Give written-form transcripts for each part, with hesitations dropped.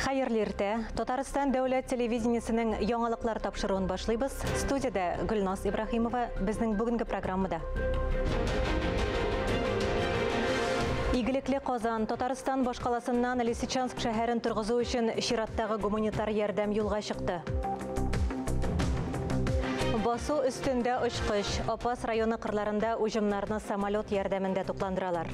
Хәерле иртә. Татарстан дәүләт телевидениесенең яңалыклар тапшыруын башлыйбыз. Студиядә Гөлназ Ибраһимова безнең бүгенге программада. Игелекле Казан Татарстан башкаласыннан Лисичанск шәһәрен торгызу өчен чираттагы гуманитар ярдәм юлга чыкты. Басу өстендә очкыч. Апас районы кырларында уҗымнарны самолет ярдәмендә тукландыралар.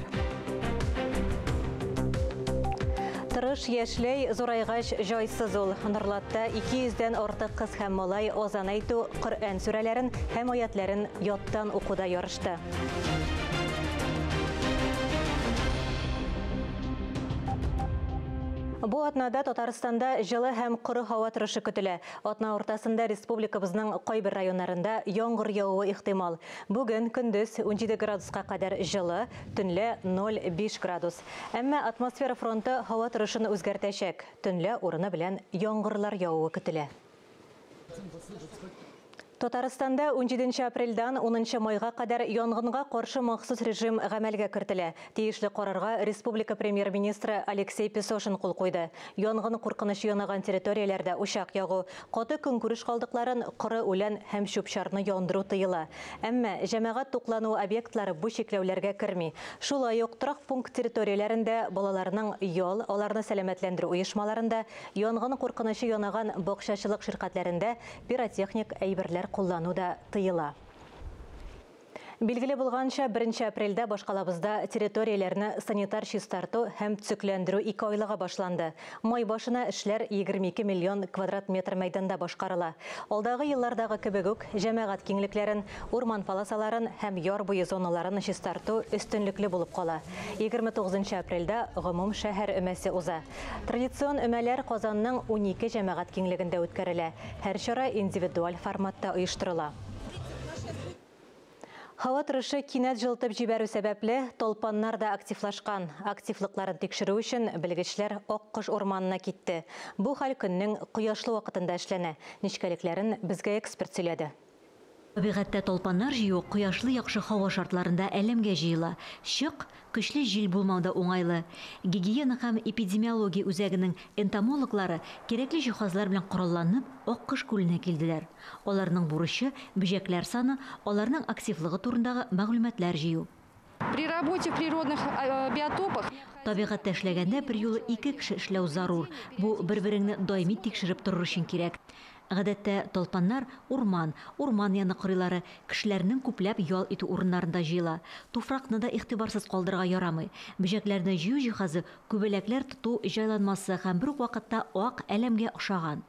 Тырыш яшьләй, зурайгач җайсыз ул. Норлатта 200 дән артык кыз һәм малай азан әйтү, Коръән сүрәләрен һәм аятләрен яттан укуда ярышты. Бу атнада Татарстанда җылы һәм коры һава торышы көтелә. Атна уртасында республикабызның кайбер районнарында яңгыр явуы ихтимал. Бүген көндез 17 градуска кадәр җылы, төнлә 0,5 градус. Әмма атмосфера фронты һава торышын үзгәртәчәк. Төнлә урыны белән яңгырлар явуы көтелә. Татарстанда 17 апрельдән 10 майга кадәр янгынга каршы махсус режим гамәлгә кертелә. Тиешле карарга республика премьер-министры Алексей Песошин кул куйды. Янгын куркынычы янаган территорияләрдә учак ягу, каты көнкүреш калдыкларын, коры үлән һәм чүп-чарны яндыру тыела. Әмма җәмәгать туклануы объектлары бу чикләүләргә керми. Шулай ук торак пункт территорияләрендә балаларның ял, аларны сәламәтләндерү оешмаларында, янгын куркынычы янаган бакчачылык ширкәтләрендә пиротехник әйберләр куллану да тыела. Билгеле булганча, 1 апрельдә башкалабызда территорияләрне санитар чистарту һәм төзекләндерү ике айлыгы башланды. Май башына эшләр 22 миллион квадрат метр мәйданда башкарыла. Алдагы еллардагы кебек үк җәмәгать киңлекләрен, урман полосаларын һәм яр буе зоналарын чистарту өстенлекле булып кала. 29 апрельдә гомум шәһәр өмәсе уза. Традицион өмәләр Казанның 12 җәмәгать киңлегендә үткәрелә. Һәр чара индивидуаль форматта оештырыла. Һава торышы кинәт җылытып җибәрү сәбәпле, талпаннар да активлашкан. Активлыкларын тикшерү өчен белгечләр Аккош урманына китте. Бу хәл көннең кояшлы вакытында эшләнә. Нечкәлекләрен безгә эксперт сөйләде. Табигатьтә талпаннар җыю кояшлы яхшы һава шартларында әләмгә җыела. Чык, көчле җил булмау да уңайлы. Гигиена һәм эпидемиология үзәгенең энтомологлары кирәкле җиһазлар белән коралланып, Аккош күленә килделәр. Аларның бурычы бөҗәкләр саны, аларның активлыгы турындагы мәгълүматлар җыю. При работе в природных биотопах Табигатьтә эшләгәндә бер юлы ике кеше эшләү зарур. Бу бер-береңне даими тикшереп торыр өчен кирәк. Гадәттә талпаннар урман, урман яны кырыйлары, кешеләрнең күпләп ял итү урыннарында җыела. Туфракны да игътибарсыз калдырырга ярамый. Бөҗәкләрне җыю җиһазы күбәләкләр тоту җайланмасы һәм бер үк вакытта ак әләмгә охшаган.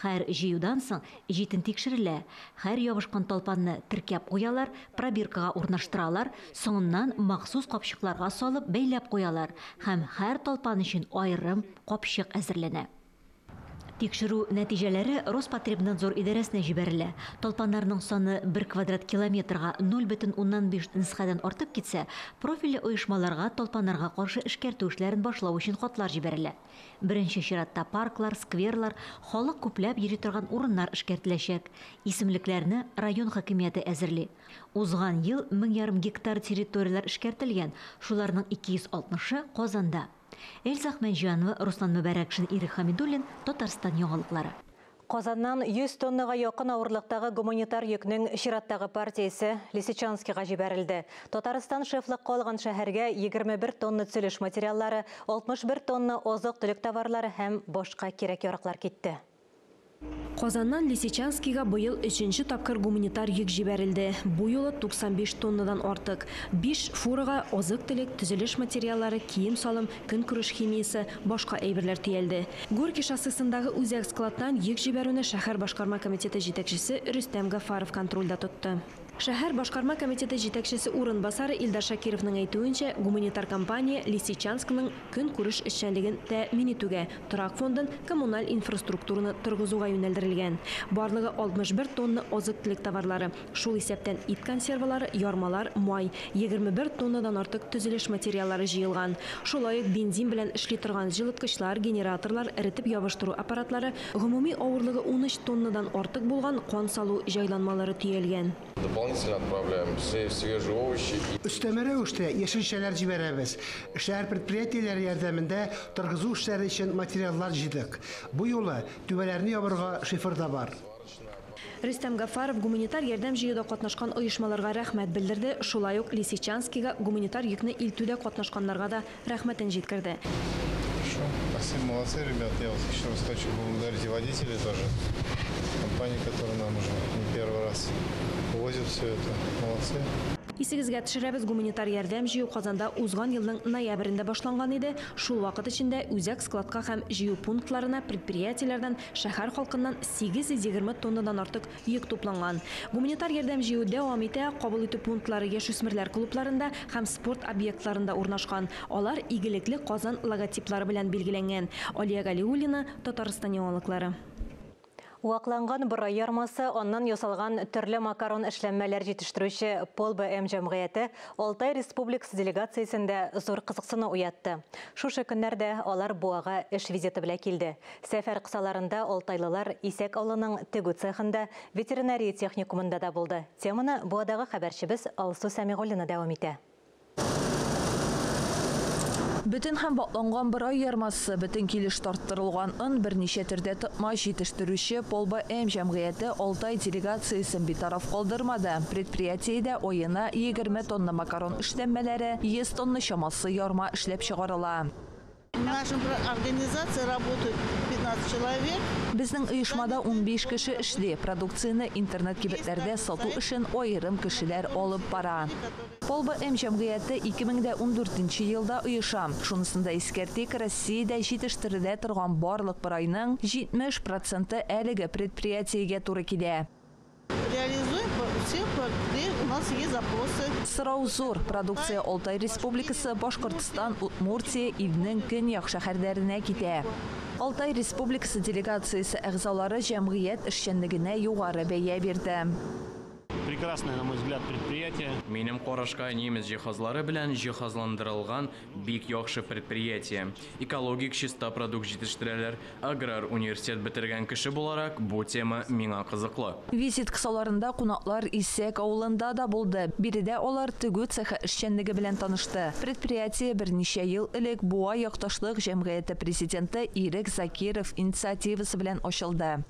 Һәр җыюдан соң җитен тикшерелә. Һәр ябышкан талпанны теркәп куялар, пробиркага урнаштыралар, соңыннан махсус капчыкларга салып бәйләп куялар һәм һәр талпан өчен аерым капчык әзерләнә. Тикшерү нәтиҗәләре Роспотребнадзор идарәсенә җибәрелә. Талпаннарның саны 1 квадрат километрга 0,5 нөсхәдән артып китсә, профильле оешмаларга талпаннарга каршы эшкәртү эшләрен башлау өчен хатлар җибәрелә. Беренче чиратта парклар, скверлар, халык күпләп йөри торган урыннар эшкәртеләчәк. Исемлекләрне район хакимияте әзерли. Узган ел 1500 гектар территорияләр эшкәртелгән, шуларның 260-ы Казанда. Эльза Әхмәтҗанова, Руслан Мөбәрәкшин, Ирек Хамидуллин, Татарстан яңалыклары. Казаннан 100 тоннага якын авырлыктагы гуманитар йөкнең чираттагы партиясе Лисичанскига җибәрелде. Татарстан шефлыкка алган шәһәргә 21 тонна төзелеш материаллары, 61 тонна азык-төлек товарлары һәм башка кирәк-яраклар китте. Казаннан Лисичанскига быел 3нче тапкыр гуманитар йөк җибәрелде. Бу юлы 95 тоннадан артык. 5 фурага азык-төлек, төзелеш материаллары, кием-салым, көнкүреш химиясе, башка әйберләр төялде. Горький шоссесындагы үзәк складтан йөк җибәрүне шәһәр башкарма комитеты җитәкчесе Рөстәм Гафаров контрольдә тотты. Шәһәр башкарма комитеты җитәкчесе урынбасары Илдар Шакировның әйтүенчә, гуманитар компания Лисичанскның көнкүреш эшчәнлеген тәэмин итүгә, торак фондын, коммуналь инфраструктураны торгызуга юнәлдерелгән. Барлыгы 61 тонна азык-төлек товарлары, шул исәптән ит консервалары, ярмалар, май, 21 тоннадан артык төзелеш материаллары җыелган. Шулай ук бензин белән эшли торган җылыткычлар, генераторлар, эретеп ябыштыру аппаратлары, гомуми авырлыгы 13 тоннадан артык булган кан салу җайланмалары төялгән. Дополнительно Дополнительно отправляем свежие овощи. Өстәмә рәвештә яшелчәләр җибәрәбез. Шәһәр предприятиеләре ярдәмендә торгызу эшләре өчен материаллар җыйдык. Бу юлы түбәләрне ябырга шифер да бар. Рөстәм Гафаров гуманитар ярдәм җыюда катнашкан оешмаларга рәхмәт белдерде. Шулай ук Лисичанскига гуманитар йөкне илтүдә катнашканнарга да рәхмәтен җиткерде. Хорошо. Спасибо, молодцы, ребят. Я вас еще раз хочу поблагодарить и водителей тоже. Компании, которая нам уже не первый раз возит все это. Молодцы. Исегезгә төшерәбез, гуманитар ярдәм җыю Казанда узган елның ноябрендә башланган иде. Шул вакыт эчендә үзәк складка һәм җыю пунктларына предприятиеләрдән, шәһәр халкыннан 820 тоннадан артык йөк тупланган. Гуманитар ярдәм җыю дәвам итә. Кабул итү пунктлары яшүсмерләр клубларында һәм спорт объектларында урнашкан. Алар игелекле Казан логотиплары белән билгеләнгән. Алия Галиуллина, Татарстан яңалыклары. Вакланган борай ярмасы, аннан ясалган төрле макарон эшләнмәләр җитештерүче Пол-БМ җәмгыяте Алтай Республикасы делегациясендә зур кызыксыну уятты. Шушы көннәрдә алар Буага эш визиты белән килде. Сәфәр кысаларында алтайлылар Исәк авылының тегү цехында, ветеринария техникумында да булды. Теманы Буадагы хәбәрчебез Алсу Сәмигуллина дәвам итә. Бөтен һәм вакланган борай ярмасы, бөтен килеш тарттырылган он берничә төрдә токмач җитештерүче Пол-БМ җәмгыяте Алтай делегациясен битараф калдырмады. Предприятиедә аена 20 тонна макарон эшләнмәләре, 100 тонна чамасы ярма эшләп чыгарыла. В нашей организации работают 15 человек. Безнең оешмада 15 кеше эшли. Продукцияне интернет кибетләрдә сату өчен аерым кешеләр алып бара. Пол-БМ җәмгыяте 2014 елда оеша. Шунысын да искәртик, Россиядә җитештерелә торган барлык борайның 70% әлеге предприятиегә туры килә. Реализуем все, где у нас есть запросы. Сорау зур. Продукция Алтай Республикасы, Башкортстан, Удмуртия, илнең көньяк шәһәрләренә китә. Алтай Республикасы делегациясе әгъзалары җәмгыять эшчәнлегенә югары бәя бирде. Прекрасное, на мой взгляд, предприятие. Минем карашка, немец җиһазлары белән җиһазландырылган бик яхшы предприятие. Экологик чиста продукт җитештерәләр. Аграр университет бетергән кеше буларак, бу тема миңа кызыклы. Визит кысаларында кунаклар Исәк авылында да булды. Биредә алар тегү цехы эшчәнлеге белән танышты. Предприятие берничә ел элек Буа якташлык җәмгыяте президенты Ирек Закиров инициативасы белән ачылды.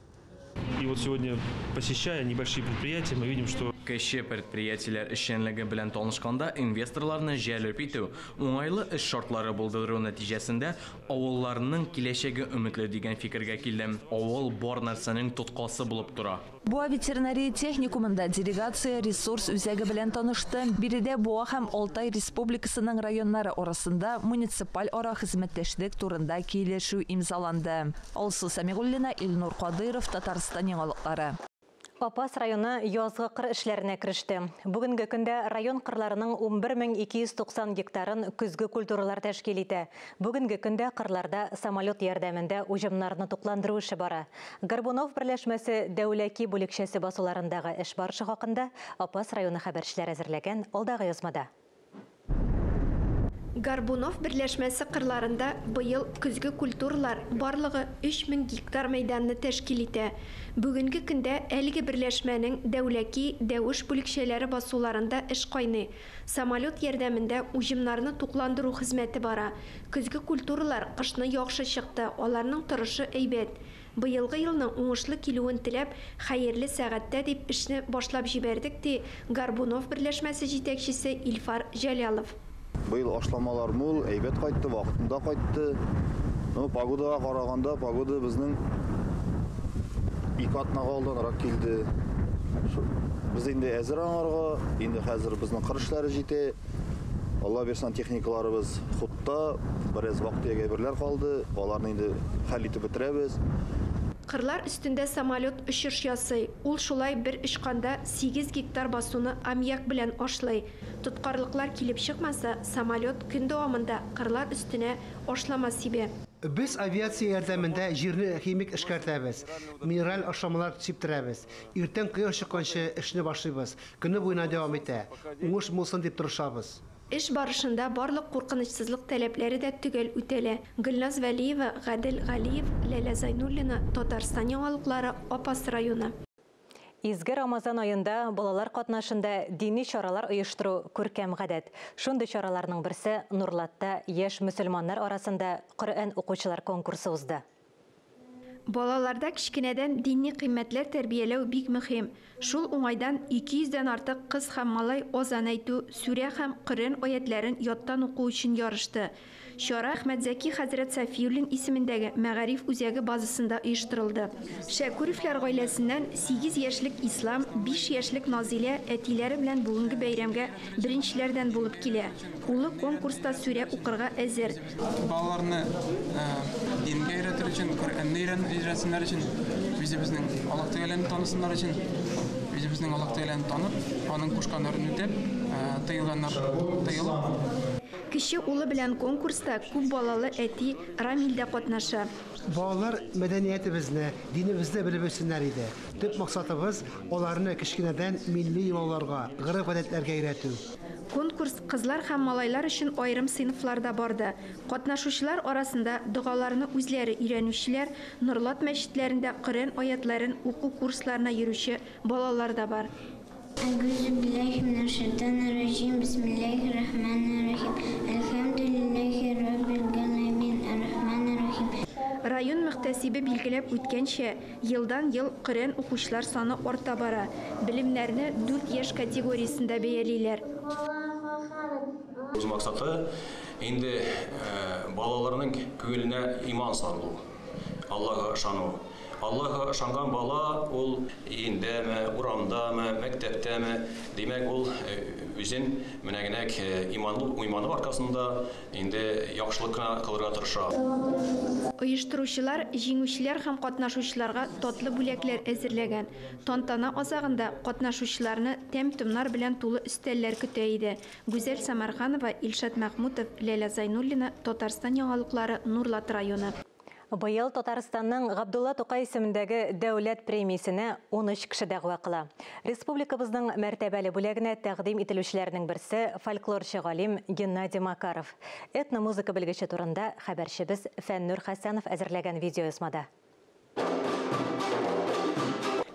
И вот сегодня, посещая небольшие предприятия, мы видим, что Кече предприятиеләр эшчәнлеге белән танышканда инвесторларны җәлеп итү, уңайлы эш шартлары булдыру нәтиҗәсендә авылларның киләчәге өметле дигән фикергә килдем. Авыл бар нәрсәнең тоткасы булып тора. Буа ветеринария техникумында делегация ресурс үзәге белән танышты. Биредә Буа һәм Алтай Республикасының районнары арасында муниципаль ара хезмәттәшлек турында килешү имзаланды. Алсу Сәмигуллина, Илнур Кадыйров, Татарстан яңалыклары. Апас районы язгы кыр эшләренә кереште. Бүгенге көндә район кырларының 11290 гектарын көзге культуралар тәшкил итә. Бүгенге көндә кырларда самолет ярдәмендә уҗымнарны тукландыру эше бара. Горбунов берләшмәсе Дәүләки бүлекчәсе басуларындагы эш барышы хакында Апас районы хәбәрчеләре әзерләгән алдагы язмада. Горбунов берләшмәсе кырларында быел көзге культуралар барлыгы 3000 гектар мәйданны тәшкил итә. Бүгенге көндә әлеге берләшмәнең Дәүләки, Дәвеш бүлекчәләре басуларында эш кайный. Самолет ярдәмендә уҗымнарны тукландыру хезмәте бара. Көзге культуралар кышны яхшы чыкты, аларның торышы әйбәт. Быелгы елның уңышлы килүен теләп, хәерле сәгатьтә дип эшне башлап җибәрдек, ди Горбунов берләшмәсе җитәкчесе Илфар Җәлялов. Быел ашламалар мул, әйбәт кайтты, вакытында кайтты. Но погодага караганда, погода безнең ике атнага алданрак килде. Без инде әзер аңарга, инде хәзер безнең кыр эшләре җитә. Алла бирсен, техникаларыбыз хутта, бераз вакыт әйберләр калды, аларны инде хәл итеп бетерәбез. Кырлар өстендә самолет очыш ясый. Ул шулай бер очканда 8 гектар басуны аммиак белән ашлый. Тоткарлыклар килеп чыкмаса, самолет көн дәвамында кырлар өстенә ашлама сибә. Без авиация ярдәмендә җирне химик эшкәртәбез, минераль ашламалар сиптерәбез. Иртән кояш чыкканчы эшне башлыйбыз. Көне буена дәвам итә. Уңыш булсын дип тырышабыз. Эш барышында барлык куркынычсызлык таләпләре дә төгәл үтәлә. Гөлназ Вәлиева, Гадел Галиев, Ләлә Зайнуллина, Татарстан яңалыклары, Апас районы. Изге Рамазан аенда балалар катнашында дини чаралар оештыру күркәм гадәт. Шундый чараларның берсе Нурлатта яшь мөселманнар арасында Коръән укучылар конкурсы узды. Балаларда кечкенәдән дини кыйммәтләр тәрбияләү бик мөһим. Шул уңайдан 200дән артык кыз һәм малай азан әйтү, сүрә һәм Коръән аятларын яттан уку өчен ярышты. Чара Әхмәтзәки хәзрәт Сафиуллин исемендәге мәгариф үзәге базасында оештырылды. Шәкүровлар гаиләсеннән 8 яшьлек Ислам, 5 яшьлек Назилә әтиләре белән бүгенге бәйрәмгә беренчеләрдән булып килә. Улы конкурста сүрә укырга әзер. Балаларны дингә өйрәтер өчен, Коръәнне өйрәтсеннәр өчен, үзебезнең Аллаһ Тәгаләне танысыннар өчен, үзебезнең Аллаһ Тәгаләне танып, аның кушканнарын үтәп, тыелганнар тыелып. Кече улы белән конкурста күп балалы әти Рамил дә катнаша. Балалар мәдәниятебезне, динебезне белеп үссеннәр иде. Төп максатыбыз аларны кечкенәдән милли йолаларга, гореф-гадәтләргә өйрәтү. Конкурс кызлар һәм малайлар өчен аерым сыйныфларда барды. Катнашучылар арасында догаларны үзләре өйрәнүчеләр, Нурлат мәчетләрендә Коръән аятларын уку курсларына йөрүче балалар да бар. Әгүзу билләһи минәш-шайтанир-раҗим. Бисмиллаһир-рахманир-рахим. Әлхәмдүлилләһи раббил галәмин. Ар-рахманир-рахим. Район мөхтәсибе билгеләп үткәнчә, елдан-ел Коръән укучылар саны арта бара. Белемнәрне 4 яшь категориясендә бәялиләр. Үз максаты инде балаларның күңеленә иман салу, Аллаһка ышану. Аллаһка ышанган бала ул өендәме, урамдамы, мәктәптәме, димәк, ул үзен менә генә иманлы иманы аркасында инде яхшылык кына кылырга тырыша. Оештыручылар җиңүчеләр һәм катнашучыларга татлы бүләкләр әзерләгән. Тантана азагында катнашучыларны тәм-томнар белән тулы өстәлләр көтә иде. Гүзәл Самарханова, Илшат Мәхмүтов, Ләлә Зайнуллина, Татарстан яңалыклары, Нурлат районы. Быел Татарстанның Габдулла Тукай исемендәге дәүләт премиясенә 13 кеше дәгъва кыла. Республикабызның мәртәбәле бүләгенә тәкъдим ителүчеләрнең берсе фольклорчы галим Геннадий Макаров. Этномузыка белгече турында хәбәрчебез Фәннур Хәсәнов әзерләгән видеоязмада.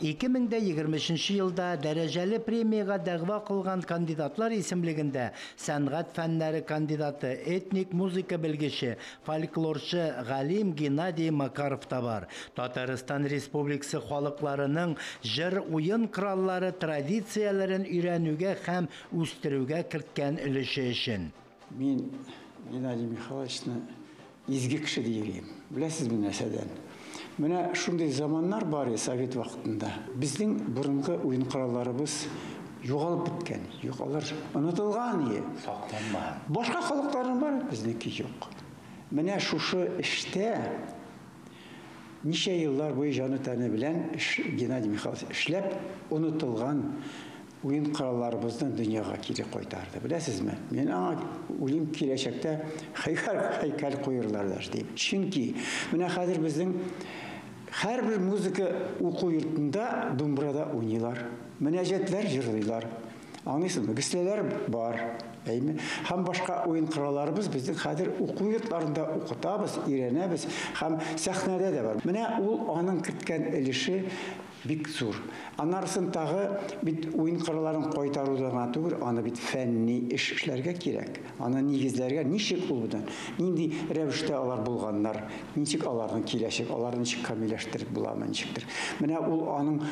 2023 елда дәрәҗәле премиягә дәгъва кылган кандидатлар исемлегендә сәнгать фәннәре кандидаты, этник музыка белгече, фольклорчы галим Геннадий Макаров та бар. Татарстан Республикасы халыкларының җыр уен кораллары традицияләрен өйрәнүгә һәм үстерүгә керткән өлеше өчен. Мин Геннадий Михайловичны изге кеше диелим. Беләсезме нәрсәдән? Менә шундый заманнар бар совет вакытында. Безнең борынгы уен коралларыбыз югалып беткән, юк, алар онытылган ие. Сакланмаган. Башка халыкларның бар, безнеке юк. Менә шушы эштә ничә еллар буе җаны тәне белән Геннадий Михайлович эшләп онытылган уен коралларыбызны дөньяга кире кайтарды. Беләсезме? Мин аңа уйлыйм, киләчәктә һәйкәл куерлар да дип. Чөнки менә хәзер безнең һәрбер музыка уку йортында думбрада уйныйлар, мөнәҗәтләр җырлыйлар. Аңлыйсызмы? Гөсләләр бар, әйме? Һәм башка уен коралларыбыз безнең хәзер уку йортларында укытабыз, өйрәнәбез һәм сәхнәдә дә бар. Менә ул аның керткән өлеше бик зур. Анарысын тагы бит уен коралларын кайтаруда гына түгел, аны бит фәнни эш эшләргә кирәк. Аны нигезләргә ничек ул белән, нинди рәвештә алар булганнар, ничек аларның киләчәк, аларны ничек камилләштереп буламы, ничектер. Менә ул аның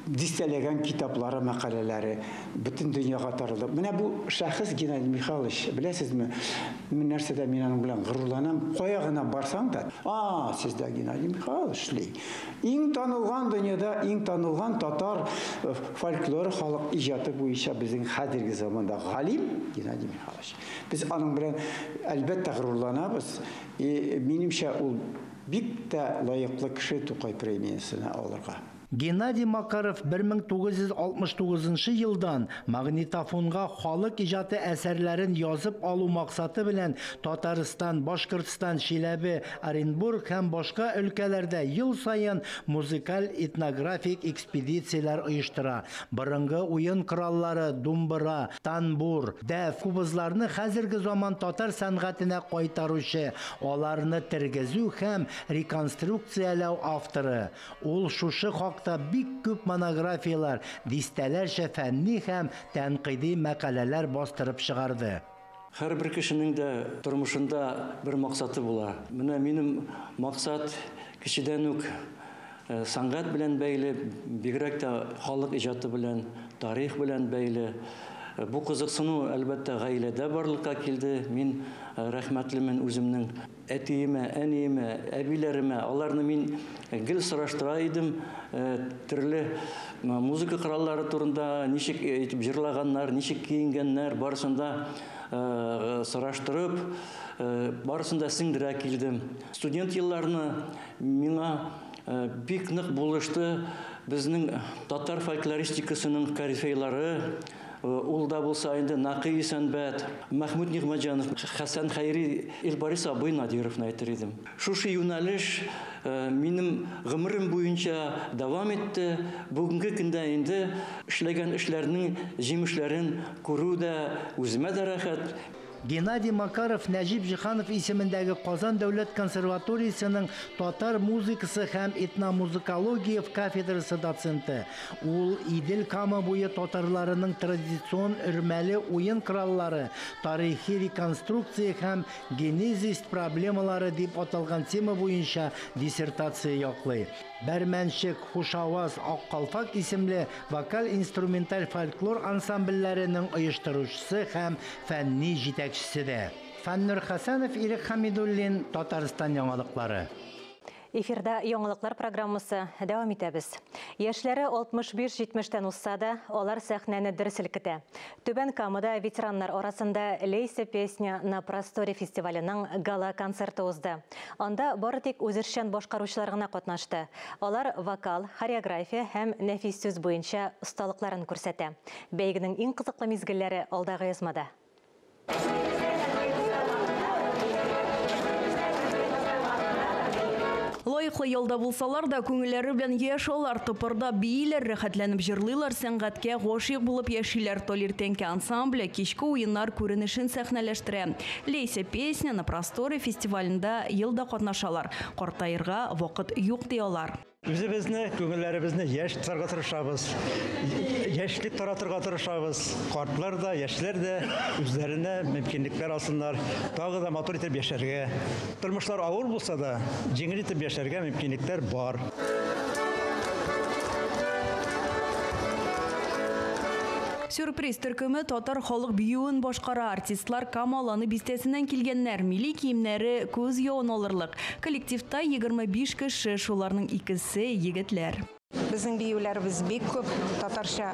дистәләгән китаплары, мәкаләләре бөтен дөньяга таралды. Менә бу шәхес Геннадий Михайлович, беләсезме, мин нәрсәдә мин аның белән горурланам, кая гына барсаң да, а, сездә Геннадий Михайлович эшли. Иң танылган дөньяда, иң танылган татар фольклоры халык иҗаты буенча безнең хәзерге заманда галим Геннадий Михайлович. Без аның белән әлбәттә горурланабыз. И минемчә, ул бик тә лаеклы кеше Тукай премиясенә алырга. Геннадий Макаров 1969 елдан магнитофонга халык иҗаты әсәрләрен язып алу максаты белән Татарстан, Башкортстан, Чиләбе, Оренбург һәм башка өлкәләрдә ел саен музыкаль этнографик экспедицияләр оештыра. Борынгы уен кораллары думбыра, танбур, дәф, кубызларны хәзерге заман татар сәнгатенә кайтаручы, аларны тергезү һәм реконструкцияләү авторы. Ул шушы хакта хакта бик күп монографияләр, дистәләрчә фәнни һәм тәнкыйди мәкаләләр бастырып чыгарды. Һәрбер кешенең дә тормышында бер максаты була. Менә минем максат кечедән үк сәнгать белән бәйле, бигрәк тә халык иҗаты белән, тарих белән бәйле. Бу кызыксыну, әлбәттә, гаиләдә барлыкка килде. Мин рәхмәтлемен үземнең әтиемә, әниемә, әбиләремә. Аларны мин гел сораштыра идем. Төрле музыка кораллары турында, ничек итеп җырлаганнар, ничек киенгәннәр, барысын да сораштырып, барысын да сеңдерә килдем. Студент елларны миңа бик нык булышты безнең татар фольклористикасының корифейлары. Ул да булса инде Нақи Исәнбәт, Мәхмүт Нигъмәтҗанов, Хәсән Хәйри, Илбарис абый Надировны әйтер идем. Шушы юнәлеш минем гомерем буенча дәвам итте. Бүгенге көндә инде эшләгән эшләрнең җимешләрен күрү дә үземә дә рәхәт. Геннадий Макаров Нәҗип Җиһанов исемендәге Казан дәүләт консерваториясенең татар музыкасы һәм этномузыкология кафедрасы доценты. Ул Идел Кама буе татарларының традицион өрмәле уен кораллары, тарихи реконструкция һәм генезис проблемалары дип аталган тема буенча диссертация яклый. Бәрмәнчек, Хушаваз, Аккалфак исемле вокаль-инструменталь фольклор ансамбльләренең оештыручысы һәм фәнни җитәкчесе дә. Фәннур Хәсәнов, Ирек Хамидуллин, Татарстан яңалыклары. Эфирда яңалыклар программасы дәвам итәбез. Яшьләре 65-70-тән узса да, алар сәхнәне дер селкетә. Түбән Камада ветераннар арасында «Лейся песня на просторе» фестиваленең гала-концерты узды. Анда бары тик үзешчән башкаручылар гына катнашты. Алар вокал, хореография һәм нәфис сүз буенча осталыкларын күрсәтә. Бәйгенең иң кызыклы мизгелләре алдагы язмада. Лаеклы ялда булсалар да, күңелләре белән яшь алар, тыпырда бииләр, рәхәтләнеп җырлыйлар, сәнгатькә гашыйк булып яшиләр. Талир тәңкә ансамбле кичке уеннар күренешен сәхнәләштерә. Лейся песня на просторе фестивалендә елда катнашалар. Картаерга вакыт юк ди алар. Үзебезне, күңелләребезне яшь тотарга тырышабыз, яшьлек таратырга тырышабыз. Картлар да, яшьләр дә үзләренә мөмкинлекләр алсыннар, тагы да матур итеп яшәргә. Тормышлар авыр булса да, җиңел итеп яшәргә мөмкинлекләр бар. Сюрприз төркеме татар халык биюен башкара. Артистлар Кама Аланы бистәсеннән килгәннәр. Милли киемнәре күз явын алырлык. Коллективта 25 кеше, шуларның икесе егетләр. Безнең биюләребез бик күп. Татарча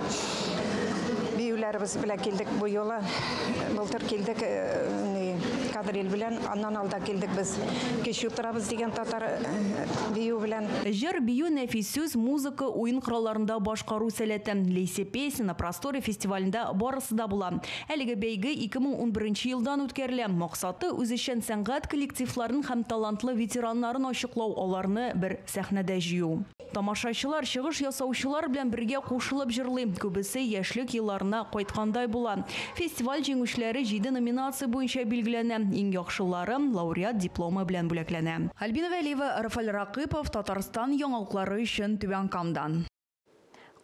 биюләребез белән килдек бу юлы. Былтыр килдек кадриль белән, аннан алда килдек без кич утырабыз дигән татар бию белән. Җыр, бию, нәфис сүз, музыка, уен коралларында башкару сәләте. Лейся песня на просторе фестивалендә барысы да була. Әлеге бәйге 2011 елдан үткәрелә. Максаты үзешчән сәнгать коллективларын һәм талантлы ветераннарын ачыклау, аларны бер сәхнәдә җыю. Тамашачылар чыгыш ясаучылар белән бергә кушылып җырлый. Күбесе яшьлек елларына кайткандай була. Фестиваль җиңүчеләре 7 номинация буенча билгеләнә. Иң яхшылары лауреат дипломы белән бүләкләнә. Альбина Вәлиева, Рафаэль Ракыпов, Татарстан яңалыклары өчен Түбән Камадан.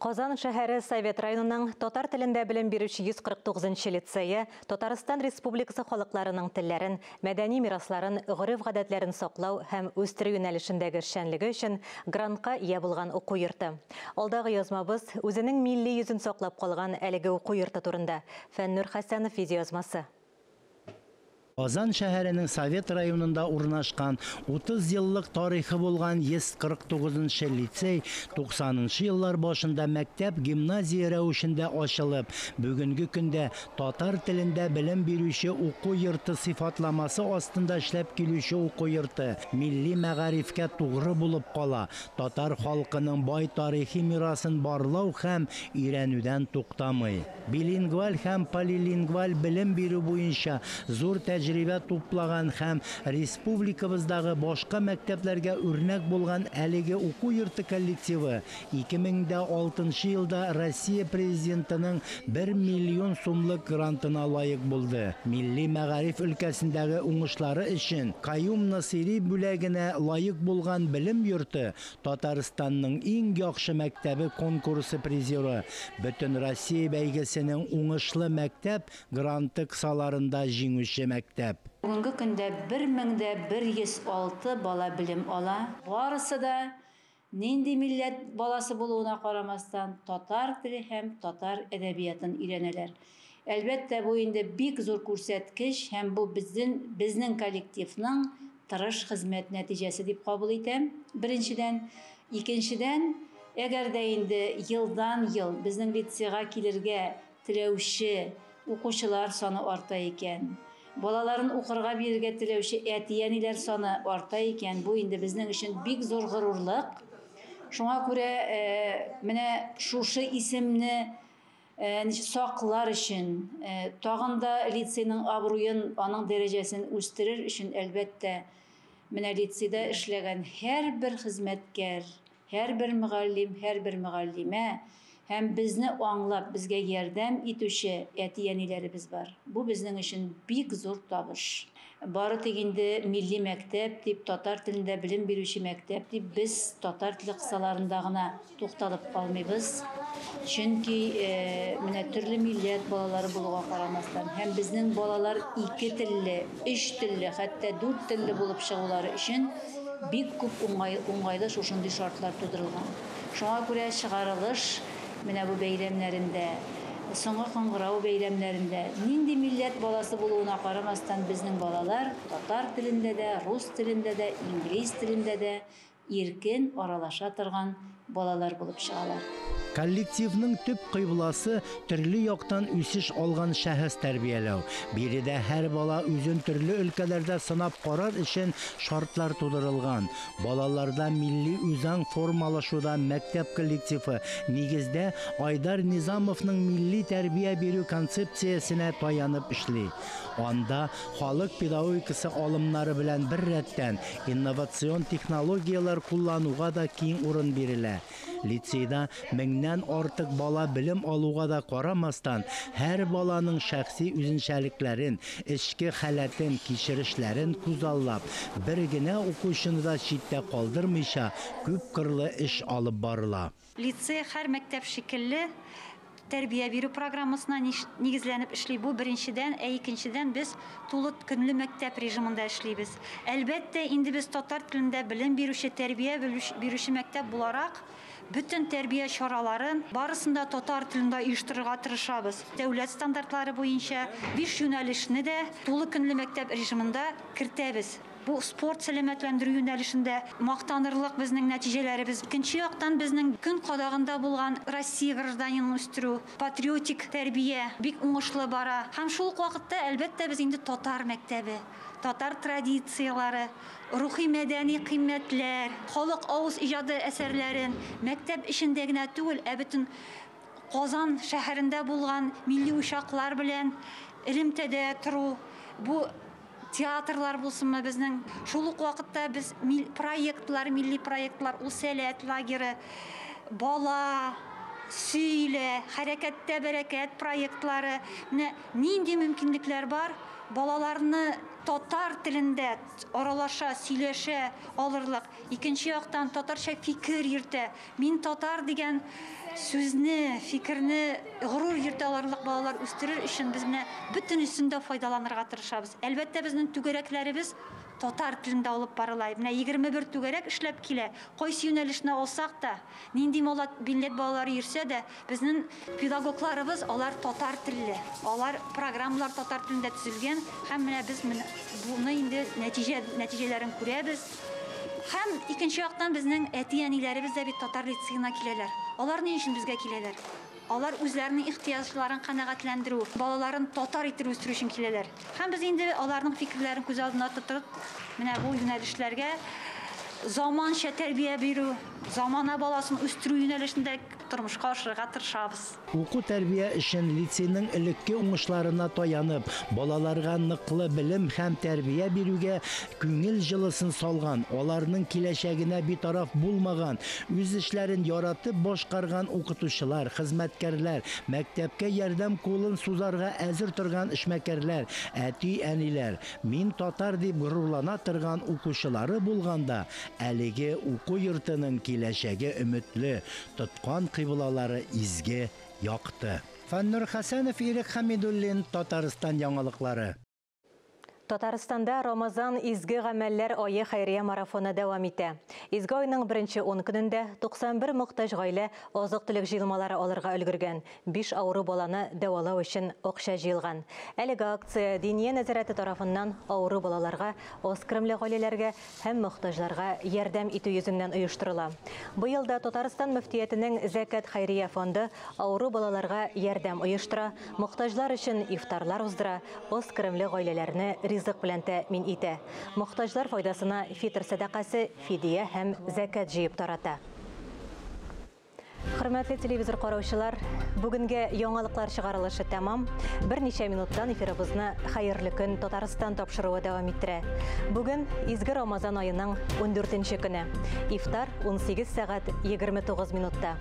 Казан шәһәре Совет районының татар телендә белем бирүче 149 лицее Татарстан Республикасы халыкларының телләрен, мәдәни мирасларын, гореф-гадәтләрен саклау һәм үстерү юнәлешендәге эшчәнлеге өчен грантка ия булган уку йорты. Алдагы язмабыз үзенең милли йөзен саклап калган әлеге уку йорты турында. Фәннур Хәсәнов видеоязмасы. Казан шәһәренең Совет районында урнашкан 30 еллык тарихы булган 149 лицей 90 еллар башында мәктәп гимназия рәвешендә ачылып, бүгенге көндә татар телендә белем бирүче уку йорты сыйфатламасы астында эшләп килүче уку йорты милли мәгарифкә тугры булып кала, татар халкының бай тарихи мирасын барлау һәм өйрәнүдән туктамый. Билингваль һәм полилингваль белем бирү буенча зур тәҗрибә тәҗрибә туплаган һәм республикабыздагы башка мәктәпләргә үрнәк булган әлеге уку йорты коллективы 2006 елда Россия президентының 1 миллион сумлык грантына лаек булды. Милли мәгариф өлкәсендәге уңышлары өчен Каюм Насыйри бүләгенә лаек булган белем йорты Татарстанның иң яхшы мәктәбе конкурсы призеры, Бөтен Россия бәйгесенең уңышлы мәктәп гранты кысаларында җиңүче мәктәп. Бүгенге көндә 1106 бала белем ала. Барысы да нинди милләт баласы булуына карамастан татар теле һәм татар әдәбиятын өйрәнәләр. Әлбәттә, бу инде бик зур күрсәткеч һәм бу безнең коллективның тырыш хезмәт нәтиҗәсе дип кабул итәм. Беренчедән, икенчедән, әгәр дә инде елдан-ел безнең лицейга килергә теләүче укучылар саны арта икән, балаларын укырга бирергә теләүче әти-әниләр саны арта икән, бу инде безнең өчен бик зур горурлык. Шуңа күрә менә шушы исемне саклар өчен, тагын да лицейның абруен, аның дәрәҗәсен үстерер өчен, әлбәттә, менә лицейда эшләгән һәрбер хезмәткәр, һәрбер мөгаллим, һәрбер мөгаллимә һәм безне аңлап, безгә ярдәм итүче әти-әниләребез бар. Бу безнең өчен бик зур табыш. Бары тик инде милли мәктәп дип, татар телендә белем бирүче мәктәп дип без татар теле кысаларында гына тукталып калмыйбыз. Чөнки менә төрле милләт балалары булуга карамастан һәм безнең балалар ике телле, өч телле, хәтта дүрт телле булып чыгулары өчен бик күп уңайлы шушындый шартлар тудырылган. Шуңа күрә чыгарылыш менә бу бәйрәмнәрендә, соңгы кыңгырау бәйрәмнәрендә нинди милләт баласы булуына карамастан безнең балалар татар телендә дә, рус телендә дә, инглиз телендә дә иркен аралаша торган балалар булып чыгалар. Коллективның төп кыйбласы төрле яктан үсеш алган шәхес тәрбияләү. Биредә һәр бала үзен төрле өлкәләрдә сынап карар өчен шартлар тудырылган. Балаларда милли үзаң формалашуда мәктәп коллективы нигездә Айдар Низамовның милли тәрбия бирү концепциясенә таянып эшли. Анда халык педагогикасы алымнары белән бер рәттән инновацион технологияләр куллануга да киң урын бирелә. Лицейда меңнән артык бала белем алуга да карамастан, һәр баланың шәхси үзенчәлекләрен, эчке халәтен, кичерешләрен күзаллап, бер генә укучыны да читтә калдырмыйча күп кырлы эш алып барыла. Лицей һәр мәктәп шикелле тәрбия бирү программасына нигезләнеп эшли. Бу беренчедән, ә икенчедән без тулы көнле мәктәп режимында эшлибез. Әлбәттә, инде без татар телендә белем бирүче, тәрбия бирүче мәктәп буларак, бөтен тәрбия чараларын барысын да татар телендә оештырырга тырышабыз. Дәүләт стандартлары буенча 5 юнәлешне дә тулы көнле мәктәп режимында кертәбез. Бу спорт сәламәтләндерү юнәлешендә мактанырлык безнең нәтиҗәләребез. Икенче яктан безнең көн кадагында булган Россия гражданинын үстерү, патриотик тәрбия бик уңышлы бара. Һәм шул ук вакытта, әлбәттә, без инде татар мәктәбе, татар традицияләре, рухи мәдәни кыйммәтләр, халык авыз иҗады әсәрләрен мәктәп эчендә генә түгел, ә бөтен Казан шәһәрендә булган милли учаклар белән элемтәдә тору, бу театрлар булсынмы безнең. Шул ук вакытта без проектлар, милли проектлар, ул сәләт лагеры, бала, сөйлә, хәрәкәттә бәрәкәт проектлары. Менә нинди мөмкинлекләр бар, балаларны татар телендә аралаша, сөйләшә алырлык. Икенче яктан татарча фикер йөртә. Мин татар дигән сүзне, фикерне горур йөртә алырлык балалар үстерер өчен без менә бөтенесен дә файдаланырга тырышабыз. Әлбәттә, безнең түгәрәкләребез татар телендә алып барыла. Менә 21 түгәрәк эшләп килә. Кайсы юнәлешне алсак та, нинди милләт балалары йөрсә дә, безнең педагогларыбыз алар татар телле. Алар программалар татар телендә төзелгән һәм менә без буны инде нәтиҗәләрен күрәбез. Һәм икенче яктан безнең әти-әниләребез дә бит татар лицеена киләләр. Алар ни өчен безгә киләләр? Алар үзләренең ихтыяҗларын канәгатьләндерү, балаларын татар итеп үстерү өчен киләләр. Һәм без инде аларның фикерләрен күз алдына тотып, менә бу юнәлешләргә заманча тәрбия бирү, замана баласын үстерү юнәлешендә тормышка ашырырга тырышабыз. Уку-тәрбия эшен лицейның элекке уңышларына таянып, балаларга ныклы белем һәм тәрбия бирүгә күңел җылысын салган, аларның киләчәгенә битараф булмаган, үз эшләрен яратып башкарган укытучылар, хезмәткәрләр, мәктәпкә ярдәм кулын сузарга әзер торган эшмәкәрләр, әти-әниләр, мин татар дип горурлана торган укучылары булганда, әлеге уку йортының киләчәге өметле, тоткан кыйблалары изге, якты. Фәннур Хәсәнов, Ирек Хәмидуллин, Татарстан яңалыклары. Татарстанда Рамазан изге гамәлләр ае хәйрия марафоны дәвам итә. Изге айның беренче 10 көнендә 91 мохтаҗ гаилә азык-төлек җыелмалары алырга өлгергән. 5 авыру баланы дәвалау өчен акча җыелган. Әлеге акция Диния нәзарәте тарафыннан авыру балаларга, аз керемле гаиләләргә һәм мохтаҗларга ярдәм итү йөзеннән оештырыла. Быел да Татарстан мөфтиятенең Зәкят хәйрия фонды авыру балаларга ярдәм оештыра, мохтаҗлар өчен ифтарлар уздыра, аз керемле гаиләләрне ризык белән тәэмин итә. Мохтаҗлар файдасына фитр сәдакасы, фидия һәм зәкят җыеп тарата. Хөрмәтле телевизор караучылар, бүгенге яңалыклар чыгарылышы тәмам. Берничә минуттан эфирыбызны Хәерле көн Татарстан тапшыруы дәвам иттерә. Бүген изге Рамазан аеның 14 көне. Ифтар 18 сәгать 29 минутта.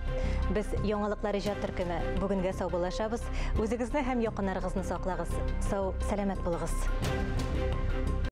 Без яңалыклар иҗат төркеме бүгенгә саубуллашабыз. Үзегезне һәм якыннарыгызны саклагыз. Сау, сәламәт булыгыз.